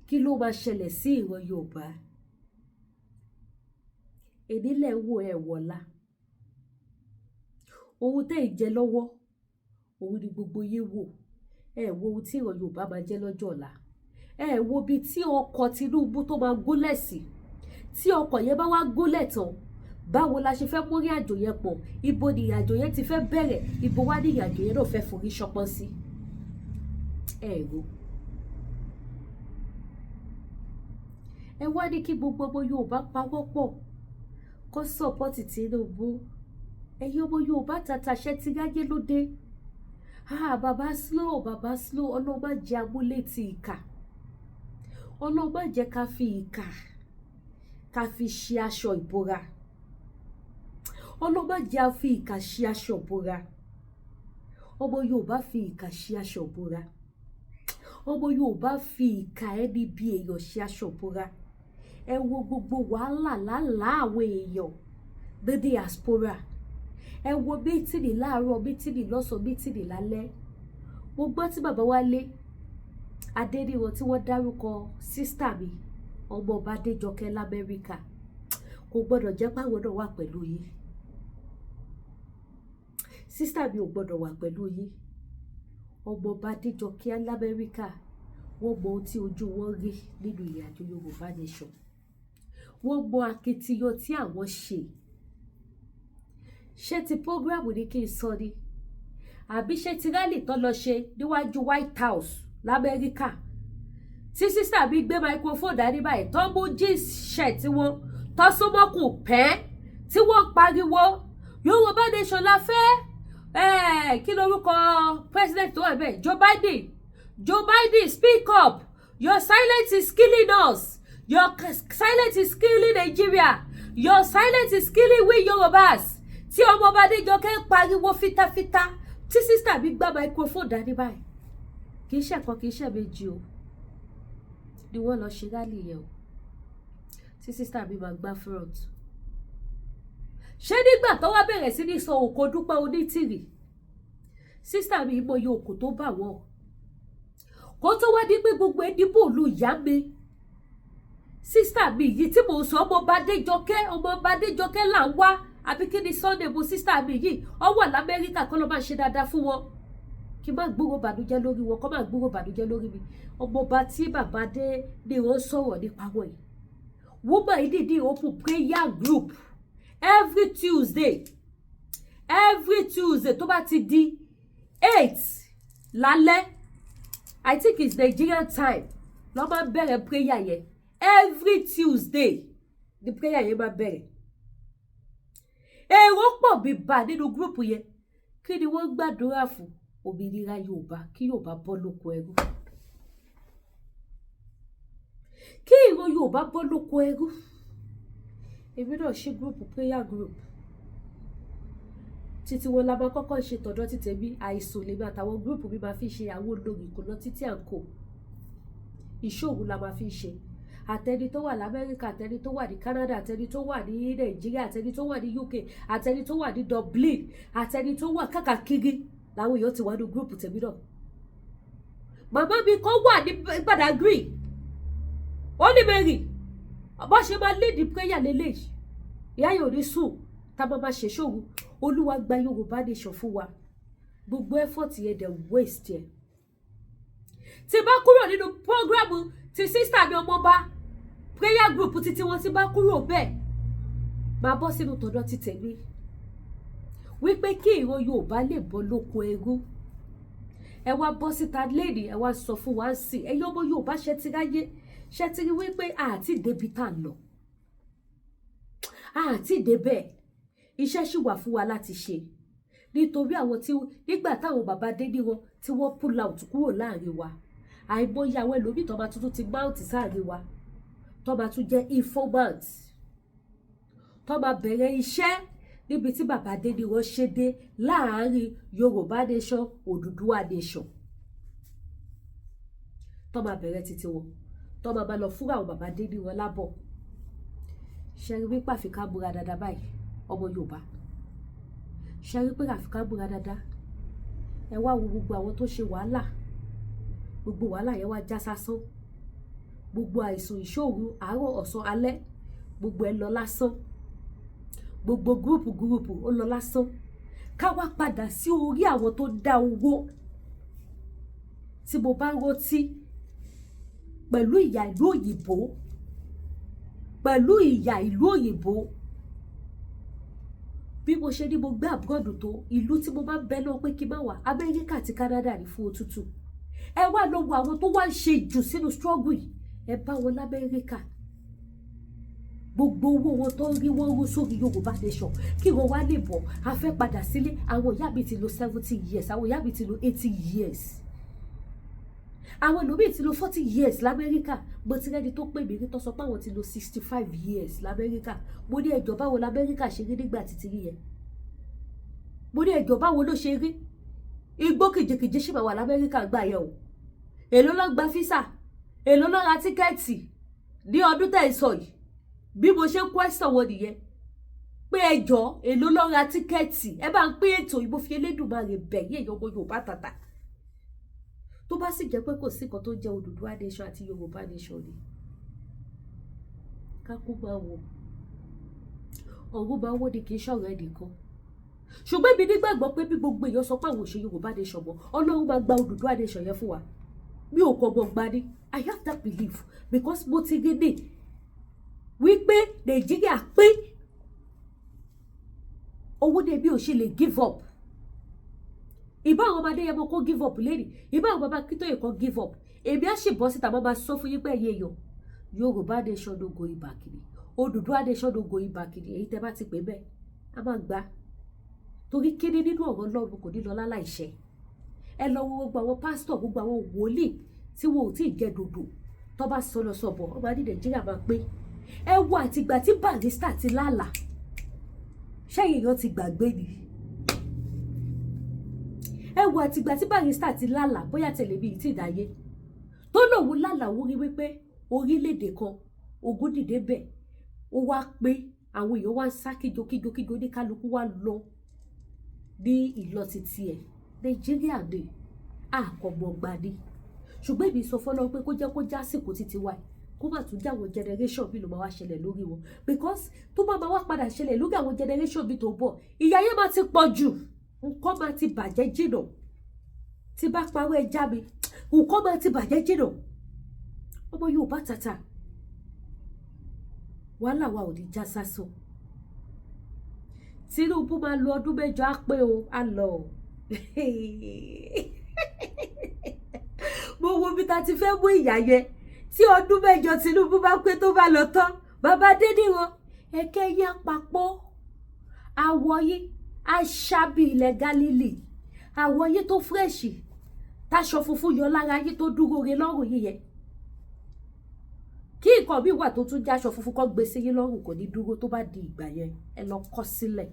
kí ló máa ṣẹlẹ̀ sí ìran Yorùbá? Ènílẹ̀ ń wò ẹ̀ wọ̀la. Ohun tẹ́ ẹ̀ jẹ lọ́wọ́ òun ni gbogbo yín wò. Ẹ wo ohun tí ìran Yorùbá máa jẹ́ lọ́jọ́ ọ̀la. Ẹ wo ibi tí ọkọ̀ Tinubu tó máa gúnlẹ̀ sí. Tí ọkọ̀ yẹn bá wá gúnlẹ̀ tán, báwo la ṣe fẹ́ mú ìrìn àjò yẹn pọ̀? Ibo ni ìrìn àjò yẹn ti fẹ́ bẹ̀rẹ̀? Ibo wá ní ìrìn àjò yẹn náà fẹ́ forí ṣọpọ́n sí? Ẹ ro, ẹ wá ní kí gbogbo ọmọ Yorùbá pawọ́pọ̀ kó support Tinubu. Ẹ̀yin ọmọ Yorùbá tàtàṣẹ́ ti ráyé lóde. Ah, bàbá slow, bàbá slow. Ọlọ́run má jẹ́ amúlétí ìkà, Ọlọ́run má jẹ́ ká fi ìkà ká fi ṣe aṣọ ìbora, Ọlọ́run má jẹ́ á fi ìkà ṣe aṣọ ìbora. Ọmọ Yorùbá fi ìkà ṣe aṣọ ìbora, ọmọ Yorùbá fi ìkà ẹni bí èèyàn ṣe aṣọ ìbora. Ẹ wo gbogbo wàhálà lálàá àwọn èèyàn ní diaspora. Ẹ wo meeting láàárọ̀, meeting lọ́sàn-án, meeting lálẹ́. Mo gbọ́ tí bàbá Wálé Adéníran tí wọ́n dárúkọ sister mi, ọmọ ọba Adéjọkẹ́ lamẹ́ríkà. Kò gbọ́dọ̀ jẹ́ páwọn náà wà pẹ̀lú yín. Sister mi ò gbọ́dọ̀ wà pẹ̀lú yín. Ọmọ ọba Adéjọkẹ́ lamẹ́ríkà, wọ́n mọ ohun tí ojú wọn rí nínú ìrìn àjò Yorùbá Nation. Wọ́n mọ akitiyan tí àwọn ṣe. Ṣé ti program ní kí n sọ ni, àbí ṣé ti rally tó lọ ṣe níwájú White House lamẹ́ríkà, tí sister mi gbé microphone dání báyìí, tó mú jeans shirt wọn tó súnmọ́kùn pẹ́, tí wọ́n pariwo Yorùbá Nation la fẹ́? Kí lorúkọ president tó wà bẹ́ẹ̀? Joe Biden. Joe Biden, speak up! Your silence is killing us. Your silence is killing Nigeria. Your silence is killing we Yorubas. Tí ọmọ ọba Adéjọkẹ́ ń pariwo fitafita, tí sister mi gbá microphone dání báyìí, kì í ṣẹ̀kan, kì í ṣe méjì o ni wọ́n lọ ṣe rally yẹn o, tí sister mi máa gbá front. Ṣé nígbà tó wá bẹ̀rẹ̀ sí ní sọ òkò Dúpẹ́ Onítìrì, sister mi mọ iye òkò tó bà wọ́n, kó tó wá di pé gbogbo ẹdínbò lu ìyá mi. Sister mi yìí tí mò ń sọ, ọmọ ọba Adéjọkẹ́, ọmọ ọba Adéjọkẹ́ là ń wá, àbí kí ni Sunday mo? Sister mi yìí ọ wà lamẹ́ríkà, kó ló máa ṣe dáadáa fún wọn, kí n má gbúrò bànújẹ́ lórí wọn, kó má gbúrò bànújẹ́ lórí mi. Ọmọọba tí bàbá dé ni wọ́n sọ̀rọ̀ nípa wọn yìí, woman yìí dìde open prayer group every Tuesday. Every Tuesday tó bá ti di 8 lálẹ́, I think it's Nigerian time, ló máa ń bẹ̀rẹ̀ prayer yẹn. Every Tuesday ni prayer yẹn máa bẹ̀rẹ̀. Èrò pọ̀ bíbà nínú group yẹn. Kí ni wọ́n gbàdúrà fún? Òmìnira Yorùbá, kí Yorùbá bọ́ lóko ẹrú, kí ìran Yorùbá bọ́ lóko ẹrú. Èmi náà ṣe group, prayer group títí wọn la máa kọ́kọ́ ṣe. Tọ̀dọ̀ títí mi, àìsàn lèmi àtàwọn group mi máa fi ṣe. Àwọn olórí kò lọ títí à ń kò ìṣòro la máa fi ṣe. Àtẹni tó wà lamẹ́ríkà, àtẹni tó wà ní Canada, àtẹni tó wà ní Nàìjíríà, àtẹni tó wà ní UK, àtẹni tó wà ní Dublin, àtẹni tó wà káàkiri làwọn èèyàn ti wà ní group tèmi náà. Màmá mi kan wà ní Badagry, ó ní Mary bó ṣe máa lead prayer lélẹ́yìí. Ìyá yóò ní sùn tá a máa máa ṣèṣòro. Olúwa gba Yorùbá nation fún wa. Gbogbo effort yẹn dẹ̀ waste yẹn. Tí bá kúrò nínú program ti sister mi ọmọọba, prayer group títí wọn, ti bá kúrò bẹ́ẹ̀, máa bọ́ sínú tọ̀dọ̀ ti tẹ̀mí wípé kí ìran Yorùbá lè bọ́ lóko ẹrú. Ẹ wá bọ́ síta lẹ́nìí, ẹ wá sọ fún wa sí ẹ̀yin ọmọ Yorùbá, ṣe ti ráyé, ṣe ti rí wípé àti débi tá à ń lọ, àti débẹ̀, iṣẹ́ sì wà fún wa láti ṣe. Nítorí àwọn tí nígbà táwọn bàbá dé ní wọn tí wọ́n pull out kúrò láàrin wa, àìmọye àwọn ẹlòmíì tó máa tuntun ti mount sáàrin wa, tó máa tún jẹ́ informant, tó máa bẹ̀rẹ̀ iṣẹ́ níbi tí bàbá dé ní wọ́n ṣe dé láàrin Yorùbá nation, Odùduwà nation, tó máa bẹ̀rẹ̀ títí wọn, tó máa máa lọ fún àwọn bàbá dé ní wọn lábọ̀. Ṣe rí wípé àfi ká múra dáadáa báyìí, ọmọ Yorùbá? Ṣe rí pé àfi ká múra dáadáa? Ẹ wá wo gbogbo àwọn tó ṣe wàhálà, gbogbo wàhálà yẹn wá já sásán. Gbogbo àìsàn, ìṣòro, àárọ̀, ọ̀sán, alẹ́, gbogbo ẹ lọ lásán. Gbogbo group group ó lọ lásán. Ká wá padà sí orí àwọn tó dá owó. Tí mo bá rántí pẹ̀lú ìyà ìlú òyìnbó, pẹ̀lú ìyà ìlú òyìnbó, bí mo ṣe ní mo gbé abroad tó, ìlú tí mo máa ń bẹ náà pé kí n má wà, Amẹ́ríkà àti Canada ní fún òtútù. Ẹ wá lọ wo àwọn tó wá ń ṣe jù sínú struggle yìí. Ẹ bá wọn lamẹ́ríkà, gbogbo owó wọn tó ń rí, wọ́n rú sórí Yorùbá nation kí wọ́n wá lè bọ̀. A fẹ́ padà sílé. Àwọn ìyá mi ti lò 70 years, àwọn ìyá mi ti lò 80 years, àwọn ẹlòmíì ti lò 40 years lamẹ́ríkà. Mo ti rẹ́ni tó pè mí rí tó sọ pé àwọn ti lò 65 years lamẹ́ríkà. Mo ní, ẹjọ́, báwo lamẹ́ríkà ṣe rí nígbà títí rí yẹn? Mo ní, ẹjọ́, báwo ló ṣe rí? Igbó kìjìkìjì ṣì máa wà lamẹ́ríkà gbà yẹn o. Èló ló gba visa? Èló ló ra ticket ní ọdún tẹ̀ ń sọ yìí? Bí mo ṣe ń question wọn nìyẹn pé, ẹjọ́, èló ló ra ticket? Ẹ bá ń pín ètò ìbò fi Elédùmarè bẹ̀ yí, èèyàn ọmọ Yorùbá tàtà. Tó bá sì jẹ́ pé kò sí nǹkan tó jẹ́ Odùduwà nation àti Yorùbá nation ni, kákú máa wò, ọ̀run máa wó ni, kì í ṣọ̀rọ̀ ẹnìkan. Ṣùgbọ́n èmi nígbàgbọ́ pé bí gbogbo èèyàn sọ pé àwọn ò ṣe Yorùbá nation mọ́, Ọlọ́run máa gba Odùduwà nation yẹn fún wa. Mi ò kọ̀ mọ̀ gbani. I have that belief because mo ti rí ní wípé Nàìjíríà pín owó ní ebi ò ṣe lè give up. Ìbá àwọn ọmọdé yẹn mo kó give up lẹ́nìí, ìbá àwọn bàbá Akíntóyè kan give up, èmi á sì bọ́ síta, mo máa sọ fún yín pé ẹ̀yin èèyàn, Yorùbá nation no going back ni, Odùduwà nation no going back ni. Èyí tẹ́ bá ti pè bẹ́ẹ̀, á máa gbà torí kíní nínú ọ̀rọ̀ Ọlọ́run kò ní lọ láláìṣẹ. Ẹ lọ wo gbogbo àwọn pásítọ̀, gbogbo àwọn wòlíì tí wọn ò tí ì jẹ dòdò, tó bá sọ lọ sọ̀bọ̀ ọmọ ní Nàìjíríà máa pé. Ẹ wo àtìgbà tí Barrister ti lálàá, ṣẹ́yìn èèyàn ti gbàgbé ni? Ẹ wo àtìgbà tí Barrister ti lálàá, bóyá tẹ̀lé mi tí ìdáyé tó lòun lálàá, òun rí wípé orílẹ̀-èdè kan, ogun dìde bẹ̀, ó wá pé àwọn èèyàn wá ń sá kíjokíjo kíjo, ní kálukú wá lọ ní ìlọ títí ẹ̀. Nàìjíríà ni àkọ́mọ̀gbà ni. Ṣùgbọ́n èmi sọ fọlọ́ pé kó jẹ́ kó jásìkò títí wa, kó má tún jẹ́ àwọn generation mi ló máa wá ṣẹlẹ̀ lórí wọn, because tó bá máa wá padà ṣẹlẹ̀ lórí àwọn generation mi tó bọ̀, ìyà yẹn máa ti pọ̀ jù, nǹkan máa ti bàjẹ́ jìnà. Tí bá parọ́, ẹja mi, nǹkan máa ti bàjẹ́ jìnà. Ọmọ Yorùbá tata, wàhálà wa ò ní já sásán. Tinubu máa lo ọdún 8, á pé o, á lọ o. Mo wo bí ta ti fẹ́ mú ìyá yẹn. Tí ọdún 8 Tinubu bá pé, tó bá lọ tán, bàbá Adéníran, ẹ̀kẹ́ yá papọ̀, àwọ̀ yìí aṣábì ilẹ̀ Gálílì, àwọ̀ yìí tó fresh, táṣọ funfun yọ lára yìí, tó dúró re lọ́rùn yìí yẹn, kí nǹkan mi wà tó tún jáṣọ funfun kọ́ gbé sí yín lọ́rùn, kò ní dúró. Tó bá di ìgbà yẹn, ẹ lọ kọ́ sílẹ̀,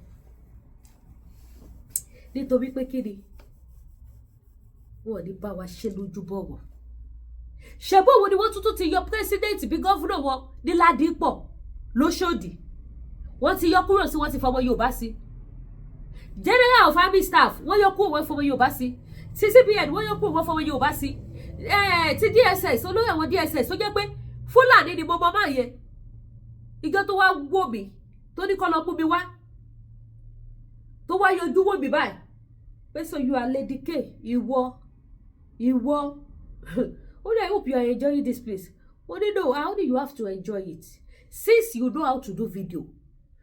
nítorí pé kí ni, wọn ò ní bá wa ṣe lójú bọ̀rọ̀. Ṣe bóun ni wọ́n tuntun ti yọ president bí governor wọn ní Ládìpọ̀ lóṣòdì, wọ́n ti yọ kúrò sí, wọ́n ti fọmọ Yorùbá sí. General of Army Staff, wọ́n yọ kúrò, wọ́n fọmọ Yorùbá sí. Ti CBN, wọ́n yọ kúrò, wọ́n fọmọ Yorùbá sí. Ti DSS, olórí àwọn DSS tó jẹ́ pé Fúlàní ni mo mọ máa yẹ, ìjọ tó wá wò mí, tó ní kọ́ lọ mú mi wá, tó wá yọjú wò mí báyìí pé, "So you are Lady K?" Ìwọ ó ní, "I hope you are enjoying this place." Ó ní, "No, how do you have to enjoy it since you know how to do video?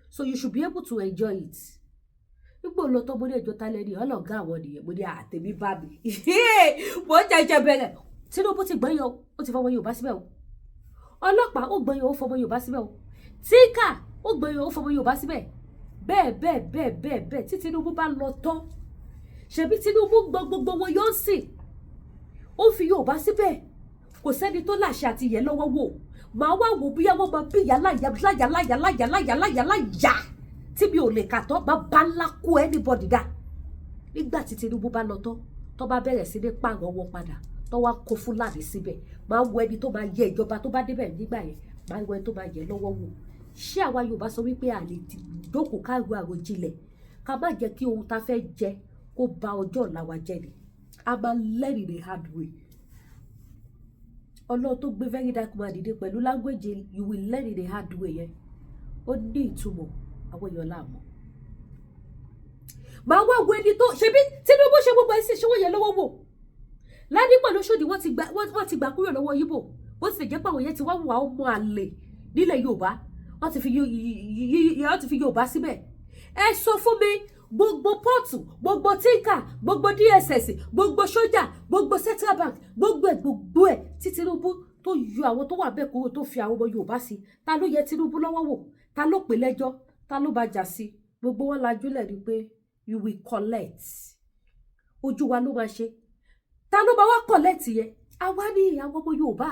So you should be able to enjoy it." Nígbà lọ tó, mo ní ẹjọ́ tálẹ́ ní ọlọ́gá àwọn nìyẹn. Mo ní àtẹ̀mí bá mi, mo jẹjẹ bẹ̀rẹ̀. Tinubu ti gbọ́n yọ, ó ti fọmọ Yorùbá síbẹ̀ o. Ọlọ́pàá, ó gbọ́n yọ, ó fọmọ Yorùbá síbẹ̀ o. Tíkà, ó gbọ́n yọ, ó fọmọ Yorùbá síbẹ̀. Bẹ́ẹ̀ bẹ́ẹ̀ bẹ́ẹ̀ bẹ́ẹ̀ bẹ́ẹ̀. Tí Tinubu bá lọ tán, ṣebí Tinubu gbọ́ gbogbo wọn yóò sìn, ó fi Yorùbá síbẹ̀, kò sẹ́ni tó láṣẹ àti yẹ lọ́wọ́ wò. Màá wá wò bóyá wọ́n máa bí yàrá yàrá yàrá yàrá yàrá yàrá yàrá yà tí mi ò lè kà tán, máa bá ńlá kó anybody dá. Nígbà tí Tinubu bá lọ tán, tó bá bẹ̀rẹ̀ sí ní pààrọ̀ wọn padà, tó wá kó Fúlàní síbẹ̀, máa wo ẹni tó máa yẹ ìjọba tó bá débẹ̀ nígbà yẹn, máa wo ẹni tó máa yẹ lọ́wọ́ wò. Ṣé àwa Yorùbá sọ wípé a lè jókòó ká ro àròjinlẹ̀, ká má jẹ́ kí ohun tá fẹ́ jẹ kó ba ọjọ́ ọ̀la wa jẹ́ ni? A máa learn in a hard way. Ọlọ́run tó gbé Very Dark Man dìde pẹ̀lú language "you will learn in a hard way" yẹn, ó ní ìtumọ̀. Àwọn èèyàn láàmú màá wá wo ẹni tó ṣebí Tinubu ṣe gbogbo ẹsẹ ṣé wọ́n yẹ lọ́wọ́ wò. Ládìpọ̀ lóṣòdì, wọ́n ti gbà kúrò lọ́wọ́ Yíbò. Bó ti lè jẹ́ pé àwọn yẹn ti wá wà ọmọ àlè nílẹ̀ Yorùbá, wọ́n ti fi Yorùbá síbẹ̀. Ẹ sọ fún mi, gbogbo port, gbogbo tinker, gbogbo DSS, gbogbo sójà, gbogbo Central Bank, gbogbo ẹ gbogbo ẹ tí Tinubu tó yọ àwọn tó wà bẹ́ẹ̀ kúrò, tó fi àwọn ọmọ Yorùbá sí, ta ló yẹ Tinubu lọ́wọ́ wò? Ta ló pè lẹ́jọ́? Ta ló bá jà sí? Gbogbo wọn lajúlẹ̀ ni pé you will collect. Ojú wa ló máa ṣe. Ta ló máa wá collect yẹn? Àwa ní àwọn ọmọ Yorùbá.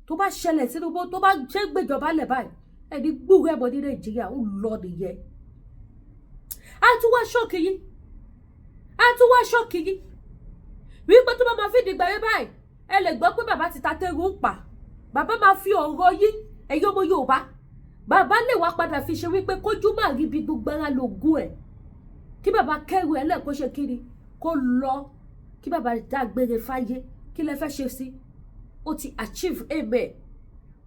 Tó bá ṣẹlẹ̀, Tinubu tó bá ṣe gbèjọba lẹ̀ báyìí, ẹni gbúrú ẹ̀mọ́ ní Nàìjíríà, ó lọ nìyẹn. A tún wá shock yín, a tún wá shock yín wípé tó bá máa fi dìgbà yẹn báyìí, ẹ lè gbọ́ pé bàbá ti ta tẹ́rù ń pa. Bàbá máa fi ọ̀rọ̀ yín, ẹ̀yin ọmọ Yorùbá, bàbá lè wá padà fi ṣe wípé kójú má rí bí gbogbo ara lògùn ẹ̀, kí bàbá kẹrù ẹ̀ lẹ́ẹ̀kó ṣe kiri kó lọ, kí bàbá dágbére fáyé. Kí lẹ fẹ́ ṣe sí? Ó ti achieve aim ẹ̀,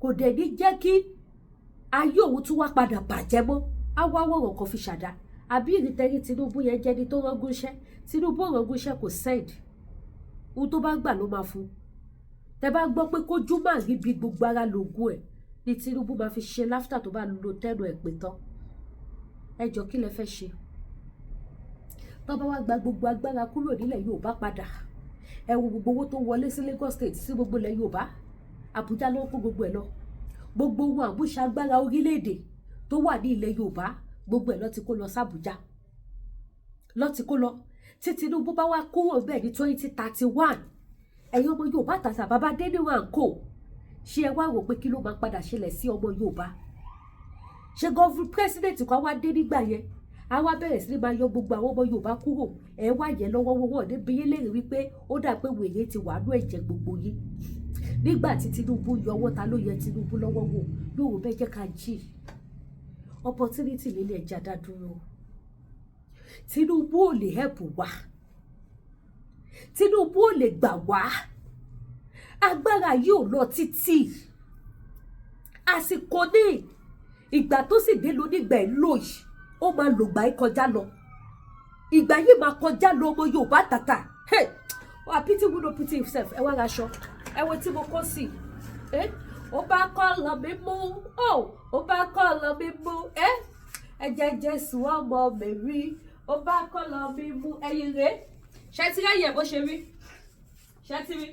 kò dẹ̀ ní jẹ́ kí ayé òun tún wá padà bàjẹ́ mọ́. Á wá wọ̀rọ̀ kan fi ṣàdá àbí ìrìtẹ́rí. Tinubu yẹn jẹ́ni tó rọ́gùn iṣẹ́. Tinubu rọ́gùn iṣẹ́, kò send. Ohun tó bá gbà ló máa fún. Tẹ bá gbọ́ pé kójú má rí bí gbogbo ara lògùn ẹ̀ ní Tinubu máa fi ṣe láfítà tó bá lo tẹ́nu ẹ̀ pé tán. Ẹ jọ, kí lẹ fẹ́ ṣe tó bá wá gba gbogbo agbára kúrò nílẹ̀ Yorùbá padà? Ẹ wo gbogbo owó tó wọlé sí Lagos State, sí gbogbo ilẹ̀ Yorùbá, Àbújá ló ń kó gbogbo ẹ̀ lọ. Gbogbo ohun àmúṣagbára orílẹ̀-èdè tó wà ní ilẹ̀ Yorùbá, gbogbo ẹ̀ ló ti kó lọ sàbújá, ló ti kó lọ. Tí Tinubu bá wá kúrò bẹ́ẹ̀ ní 2031, ẹ̀yin ọmọ Yorùbá tàtà, bàbá Adéníran kò ṣé ẹ wá rò pé kí ló máa padà ṣẹlẹ̀ sí ọmọ Yorùbá? Ṣé governor president kan wá dé nígbà yẹn, á wá bẹ̀rẹ̀ sí ní máa yọ gbogbo àwọn ọmọ Yorùbá kúrò, ẹ wá yẹ lọ́wọ́ wọ́n níbi yín léèrè wípé ó dà pé wèrè ti wà nú ẹ̀jẹ̀ gbogbo yín. Nígbà tí Tinubu yọ ọwọ́, ta ló yẹ Tinubu lọ́wọ́ wò? Yorùbá, ẹ jẹ́ ká jí. Opportunity lílé ẹja dá dúró. Tinubu ò lè help wa, Tinubu ò lè gbà wá, agbára yìí ò lọ títí. Àsìkò ní ìgbà tó sì dé lónígbà ẹ̀ lò yìí, ó máa lògbà yìí kọjá lọ, ìgbà yìí máa kọjá lọ. Ọmọ Yorùbá tàtà, hey, oh, pity who no pity himself. Ẹ wá raṣọ, ẹ wo tí mo kó sí. Ó bá kọ́ lọ mi mú, ó bá kọ́ lọ mi mú. Ẹ̀jẹ̀ Jésù ọmọ Mary, ó bá kọ́lọ̀ mi mú. Ẹ̀yìn rèé. Ṣé ti rẹ́yẹ̀ bó ṣe rí? Ṣé ti rí?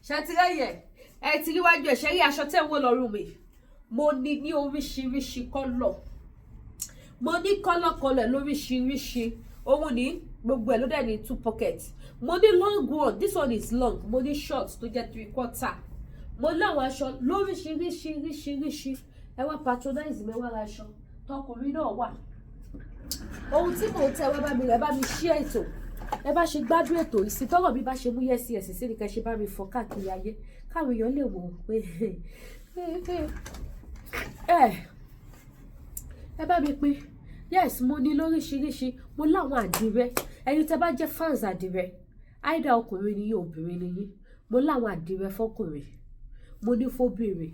Ṣé ti rẹ́yẹ̀? Ẹ ti rí wájú ẹ̀. Ṣe rí aṣọ tẹ́ ń wò lọ́rùn mi? Mo ní ní oríṣiríṣi colour. Mo ní colour lóríṣiríṣi. Òun ní gbogbo ẹ̀ ló dẹ̀ ní two pocket. Mo ní long one, this one is long. Mo ní short tó jẹ́ three quarter. Mo ní àwọn aṣọ lóríṣiríṣiríṣiríṣi. Ẹ wá patronize mi, wá ra aṣọ. Tọkùnrin náà wà. Ohun tí mò ń tẹ wá, bá mi rẹ̀, bá mi ṣí ètò. Ẹ bá ṣe gbádùn ètò ìsìn, tọ́rọ̀ mi bá ṣe mú yẹ́sì ẹ̀sìn sí ni kẹ́ ṣe bá mi fọ́ káàkiri ayé, káwọn èèyàn lè wò ó pé ẹ bá mi pín. Yes, mo ní lóríṣiríṣi. Mo láwọn àdìrẹ. Ẹ̀yin tẹ́ bá jẹ́ fans àdìrẹ, either ọkùnrin ni yín, obìnrin ni yín, mo láwọn àdìrẹ fọkùnrin, mo ní fóbìnrin.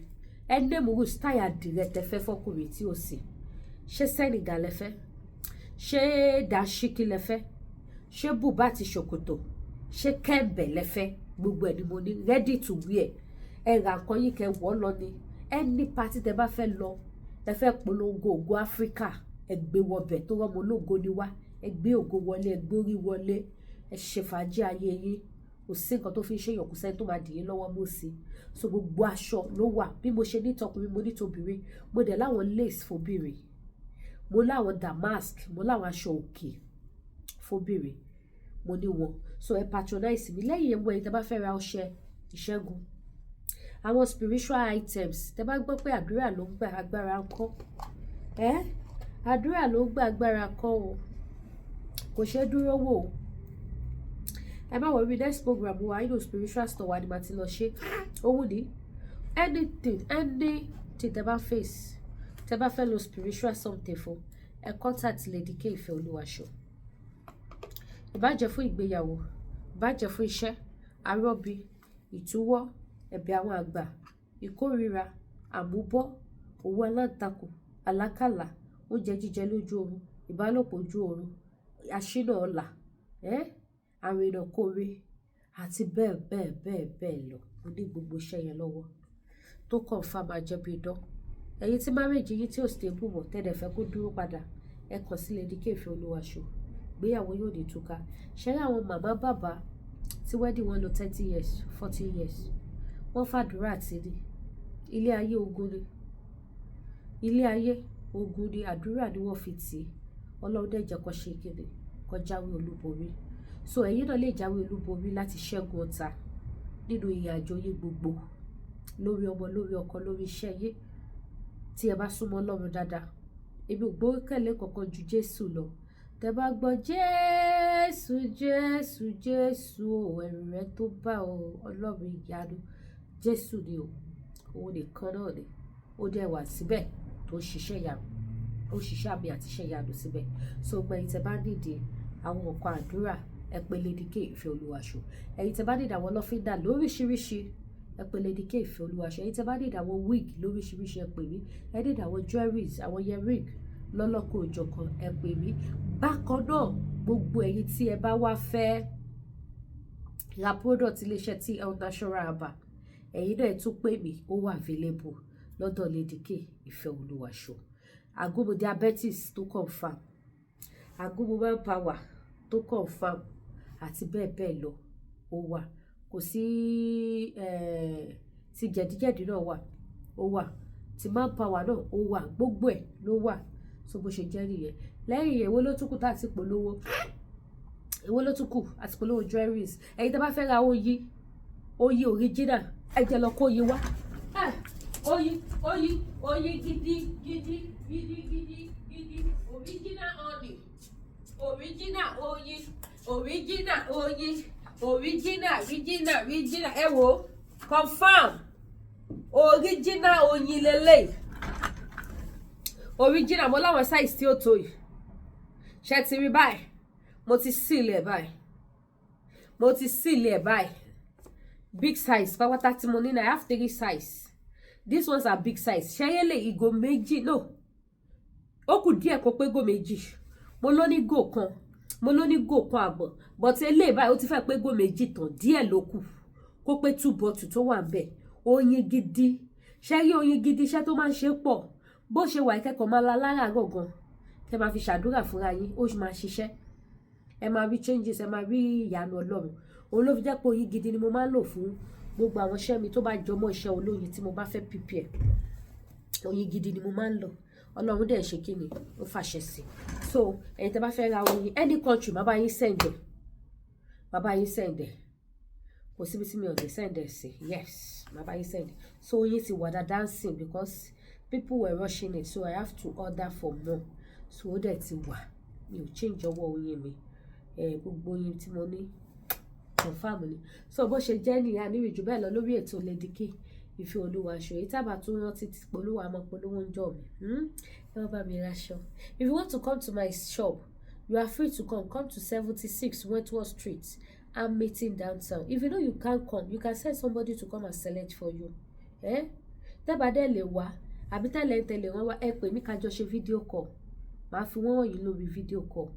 Ẹ name irú style àdìrẹ tẹ́ fẹ́ fọkùnrin tí ó sì ṣé Senegal lẹ fẹ́, ṣé dashiki lẹ fẹ́, ṣé bùbá àti ṣòkòtò, ṣé kẹ̀ǹbẹ̀ lẹ fẹ́, gbogbo ẹ̀ ni mo ní ready to wear. Ẹ ra nǹkan yín, kẹ́ wọ́ lọ ni. Any party tẹ́ bá fẹ́ lọ, ẹ fẹ́ polongo ògo Áfíríkà, ẹ gbé wọbẹ̀ tó rọ́mọ ológo ni wá. Ẹ gbé ògo wọlé, ẹ gbórí wọlé, ẹ ṣe fàájì ayé yín. Kò sí nǹkan tó fi ń ṣèyàn, kò sẹ́ni tó máa dì yín lọ́wọ́ mú sí. So gbogbo aṣọ ló wà. Bí mo ṣe ní tọkùnrin, mo ní tobìnrin. Mo dẹ̀ láwọn lace fobìnrin, mo láwọn damask, mo láwọn aṣọ òkè fobìnrin, mo ní wọn. So ẹ patronize mi. Lẹ́yìn ẹ̀wọ̀n, ẹ̀yin tẹ́ bá fẹ́ ra ọṣẹ ìṣẹ́gun, àwọn spiritual items, tẹ́ bá gbọ́ pé àdúrà ló ń gbà, agbára ń kọ́ ẹ́. Àdúrà ló ń gbà, agbára kọ́ o. Kò ṣeé dúró wò o. Ẹ má worry, next program wa inú spiritual store wa ni màá ti lọ ṣe. Òun ní anything, anything tẹ́ bá face, tẹ́ bá fẹ́ lo spiritual something fún, ẹ contact Lady K Ìfẹ́ Olúwaṣọ. Ìbàjẹ́ fún ìgbéyàwó, ìbàjẹ́ fún iṣẹ́, arọ́bí, ìtúwọ́, ẹ̀bẹ̀ àwọn àgbà, ìkórìíra, àmúbọ́, òwú aláǹtakùn, àlákàlà, oúnjẹ jíjẹ lójú oorun, ìbálòpọ̀ ojú oorun, àṣínà ọlà, àrìnàkore àti bẹ́ẹ̀ bẹ́ẹ̀ bẹ́ẹ̀ bẹ́ẹ̀ lọ. Mo ní gbogbo iṣẹ́ yẹn lọ́wọ́ tó confirm, máa jẹ́ bí idán. Ẹ̀yin tí marriage yín tí ò stable mọ́, tẹ́lẹ̀ fẹ́ kó dúró padà, ẹ kàn sí Lady K Ìfẹ́ Olúwaṣọ. Ìgbéyàwó yóò ní túká. Ṣẹ́rí àwọn màmá bàbá tí wedding wọn lò 30 years, 40 years, wọ́n fàdúrà tì ní. Ilé ayé ogun ni, ilé ayé ogun ni. Àdúrà ni wọ́n fi tì í. Ọlọ́run dẹ̀ jẹ́ kó ṣe kíni, kó jáwé olúborí. So ẹ̀yin náà lè jáwé olúborí láti ṣẹ́gun ọ̀tá nínú ìrìn àjò yín gbogbo, lórí ọmọ, lórí ọkọ, lórí iṣẹ́ yín, tí ẹ bá súnmọ́ Ọlọ́run dáadáa. Èmi ò gbókẹ̀lé kankan ju Jésù lọ. Tẹ bá gbọ́ Jésù, Jésù, Jésù o, ẹ̀rù rẹ tó bá o, Ọlọ́run ìyanu, Jésù ni o. Òun nìkan náà ni ó dẹ̀ wà síbẹ̀ tó ń ṣiṣẹ́ ìyanu, ó ṣiṣẹ́ àmì àti iṣẹ́ ìyanu síbẹ̀. So gbẹ̀yìn, tẹ bá nídìí àwọn nǹkan àdúrà, ẹ pè Lady K Ìfẹ́ Olúwaṣọ. Ẹ̀yin tẹ bá nídìí àwọn lọ́fíńdà lóríṣiríṣi, ẹ pè Lady K Ìfẹ́ Olúwaṣọ. Ẹ̀yin tẹ bá nídìí àwọn wig lóríṣiríṣi, ẹ pè mí. Ẹ nídìí àwọn jewelries, àwọn earring lọ́lọ́kọ̀ òjọ̀kan, ẹ pè mí. Bákan náà, gbogbo ẹ̀yin tí ẹ bá wá fẹ́ ra product iléeṣẹ́ TL Natural Herbal, ẹ̀yin náà ẹ tún pè mí. Ó wà available lọ́dọ̀ Lady K Ìfẹ́ Olúwaṣọ. Àgúnmu diabetes tó confirm, àgúnmu manpower tó confirm àti bẹ́ẹ̀ bẹ́ẹ̀ lọ, ó wà. Kò sí ti jẹ̀díjẹ̀dí náà wà, ó wà. Ti manpower náà, ó wà. Gbogbo ẹ̀ ló wà. So bó ṣe jẹ́ nìyẹn. Lẹ́yìn, èwo ló tún kù tá àti polówó? Èwo ló tún kù àti polówó? Jewelries. Ẹ̀yin tí a bá fẹ́ ra oyin, oyin original, ẹ jẹ́ lọ kó oyin wá. Oyin, oyin, oyin gidi gidi gidi gidi gidi, original honey, original oyin, original oyin, original, original, original. Ẹ wo, confirm original oyin lélẹ̀, original. Mo láwọn size tí ó tó yìí. Ṣe ti rí báyìí? Mo ti seal ẹ̀ báyìí, mo ti seal ẹ̀ báyìí. Big size pátápátá tí mo ní náà, I have three size. These ones are big size. Ṣẹ́yẹ́lẹ̀ ìgò méjì no, ó kù díẹ̀ kó pé gò méjì. Mo ló ní gò kan, mo ló ní gò kan àbọ̀, but eléyìí báyìí, ó ti fẹ́ pé gò méjì tán, díẹ̀ ló kù kó pé two bottle tó wà ń bẹ̀. Oyin gidi. Ṣẹ́rí oyin gidi, iṣẹ́ tó máa ń ṣe pọ̀. Bó ṣe wà, ìkẹ́kọ̀ọ́ máa la láràárọ̀ gan, kẹ́ máa fi ṣàdúrà fúnra yín, ó máa ṣiṣẹ́. Ẹ máa rí changes, ẹ máa rí ìyanu Ọlọ́run. Òun ló fi jẹ́ pé oyin gidi ni mo máa ń lò fún gbogbo àwọn iṣẹ́ mi tó bá jọmọ́ iṣẹ́ olóyin tí mo bá fẹ́ prepare. Oyin gidi ni mo máa ń lò. Ọlọ́run dẹ̀ ṣe kí ni, ó fàṣẹ sí. So ẹ̀yin tẹ́ bá fẹ́ ra oyin, any country, má bá yín send ẹ̀, má bá yín send ẹ̀. Kò síbi tí mi ò lè send ẹ̀ sí. Yes, má bá yín send. So oyin ti wà dáadáa ń sìn because people were rushing it, so I have to order for more. So ó dẹ̀ ti wà, mi ò change ọwọ́ oyin mi. Gbogbo oyin tí mo ní, confam ni. So bó ṣe jẹ́ nìyà níbi jù bẹ́ẹ̀ lọ lórí ètò Lady K Ìfẹ́ Olúwa aṣọ èyí tábà tún rántí ti polówó, àmọ́ polówó ń jọ mi. Ẹ wá bá mi raṣọ. If you want to come to my shop, you are free to come. Come to 76 Wentworth Street, I'm meeting downtown. If you know you can't come, you can send somebody to come and select for you. Eh? Tẹ́bà dẹ̀ lè wá, àbí tẹ́lẹ̀ ń tẹ̀lé wọn wá, ẹ pè mí, ká jọ ṣe video call. Màá fi wọ́n wọ̀nyí lórí video call.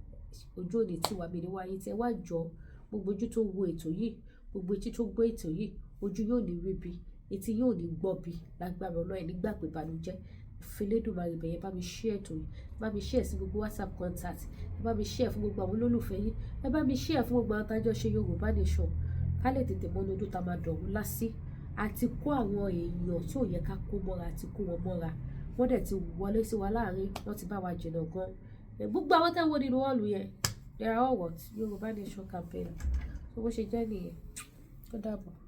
Ojú òní tí wàá mi ní wáyé tí ẹ wá jọ. Gbogbo ojú tó wo ètò yìí, gbogbo etí tó gbọ́ ètò yìí, ojú yóò ní rí bí, etí yóò ní gbọ́ bí. Lágbára Ọlọ́run, ẹ̀ nígbà pé ìbànújẹ́ fẹlẹ́dùmarè bẹ̀yẹn. Bá mi share ètò yìí, bá mi share sí gbogbo WhatsApp contact, ẹ bá mi share fún gbogbo àwọn olólùfẹ́ yín, ẹ bá mi share fún gbogbo àwọn tájọ́ ṣe Yorùbá Nation, ká lè tètè mọ́nú ọdún tá a máa dọ̀rùn lásì. Àti kó àwọn èèyàn tí ò yẹ ká kó mọ́ra, àti kó wọn mọ́ra, wọ́n dẹ̀ ti wọlé sí wa láàrin, wọ́n ti bá wa jìnnà gan. Gbogbo àwọn tẹ́ ń wo nínú hall yẹn, they are all what? Yorùbá Nation campaign. So bó ṣe jẹ́ nìyẹn. Ó dàbọ̀.